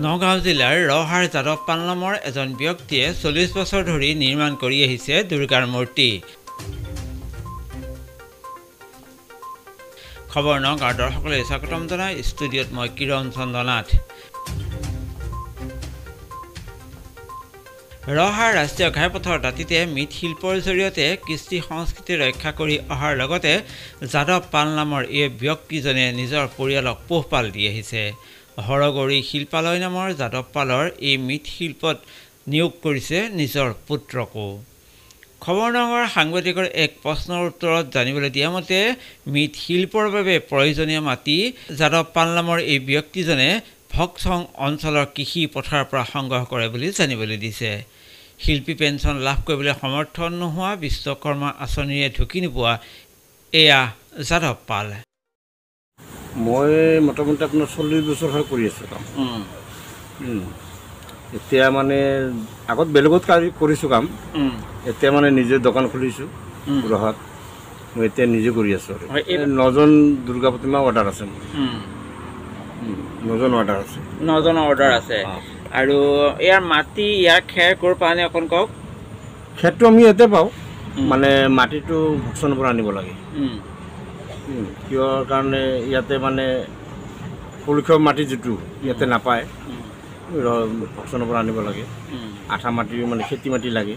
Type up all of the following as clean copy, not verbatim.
নগাঁও জিলাৰ ৰহাৰ যাদৱ পাল নামৰ এজন ব্যক্তিয়ে 40 বছৰ ধৰি নিৰ্মাণ কৰি আহিছে দুৰ্গাৰ মূৰ্তি। খবৰ নগাঁৱৰ দৰ্শকলৈ স্বাগতম জনাই ষ্টুডিঅ'ত মই কিৰণ চন্দ্ৰনাথ। ৰহাৰ ৰাষ্ট্ৰীয় ঘাইপথৰ দাঁতিতে মৃৎশিল্পৰ জৰিয়তে কৃষ্টি সংস্কৃতি ৰক্ষা কৰি অহাৰ লগতে যাদৱ পাল নামৰ এই ব্যক্তিজনে নিজৰ পৰিয়ালক পোহপাল দি আহিছে। হৰগৌৰী শিল্পালয় নামৰ যাদৱ পালৰ এই মৃৎশিল্পত নিয়োগ কৰিছে নিজৰ পুত্ৰকো। খবৰ নগাঁৱৰ সাংবাদিকৰ এক প্ৰশ্নৰ উত্তৰত জানিবলৈ দিয়া মতে মৃৎশিল্পৰ বাবে প্ৰয়োজনীয় মাটি যাদৱ পাল নামৰ এই ব্যক্তিজনে ভকচং অঞ্চলৰ কৃষি পথাৰৰ পৰা সংগ্ৰহ কৰে বুলি জানিবলৈ দিছে। শিল্পী পেঞ্চন লাভ কৰিবলৈ সমৰ্থন নোহোৱা বিশ্বকৰ্মা আঁচনিৰে ঢুকি নোপোৱা এয়া যাদৱ পাল। মই মোটামুটি আপোনাৰ 40 বছৰ হৈ কৰি আছোঁ কাম। এতিয়া মানে আগত বেলেগত কৰিছোঁ কাম, এতিয়া মানে নিজে দোকান খুলিছোঁ ৰহাত। মই এতিয়া নিজে কৰি আছোঁ। আৰু 9জন দুৰ্গা প্ৰতিমা অৰ্ডাৰ আছে মোৰ। 9জন অৰ্ডাৰ আছে। 9জন অৰ্ডাৰ আছে। আৰু ইয়াৰ মাটি, ইয়াৰ খেৰ ক'ৰ পৰা আনে অকণ কওক? খেৰটো আমি ইয়াতে পাওঁ, মানে মাটিটো ভকচনৰ পৰা আনিব লাগে। কিহৰ কাৰণে ইয়াতে মানে পলসুৱা মাটি যিটো ইয়াতে নাপায়, ভকচনৰ পৰা আনিব লাগে। আঠা মাটি মানে খেতি মাটি লাগে,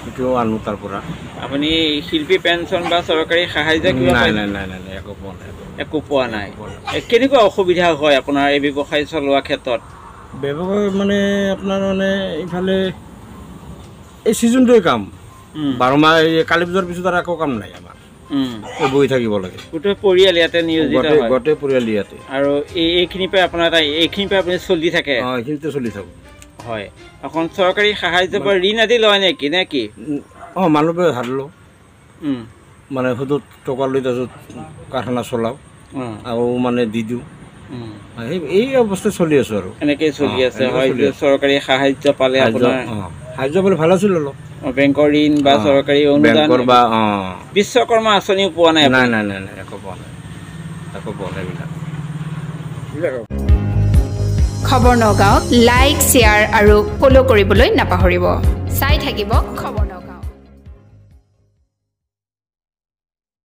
সেইটোও আনো তাৰ পৰা। আপুনি শিল্পী পেঞ্চন বা চৰকাৰী সাহায্য কিবা? নাই নাই নাই নাই, একো পোৱা নাই। একো পোৱা নাই। কেনেকুৱা অসুবিধা হয় আপোনাৰ এই ব্যৱসায় চলোৱা ক্ষেত্ৰত? ব্যৱসায় মানে আপোনাৰ মানে ইফালে এই ছিজনটোৱে কাম, 12 মাহ। এই কালী পূজাৰ পিছত আৰু একো কাম নাই আমাৰ, বহি থাকিব লাগে। গোটেই পৰিয়াল ইয়াতে নিয়োজিত? গোটেই পৰিয়াল ইয়াতে। আৰু এইখিনিৰ পৰা আপোনাৰ এটা এইখিনিৰ পৰা আপুনি চলি থাকে? অঁ, এইখিনিতে চলি থাকোঁ। হয়। এখন চৰকাৰী সাহায্য বা ঋণ আদি লয় নেকি নে কি? অঁ, মানুহবোৰে ধাৰ লওঁ, মানে সুদত টকা লৈ তাৰপিছত কাৰখানা চলাওঁ আৰু মানে দি দিওঁ। এই অৱস্থাত চলি আছোঁ আৰু। এনেকেই চলি আছে। হয়, চৰকাৰী সাহায্য পালে আপোনাৰ? সাহায্য পালে ভাল আছিল অলপ। বেংকৰ ঋণ বা চৰকাৰী অনুদান বা বিশ্বকৰ্মা আঁচনিও পোৱা নাই? নাই নাই নাই নাই, একো পোৱা নাই, একো পোৱা নাই এইবিলাক। খবৰ নগাঁৱক লাইক, শ্বেয়াৰ আৰু ফ'ল' কৰিবলৈ নাপাহৰিব। চাই থাকিব খবৰ নগাঁও।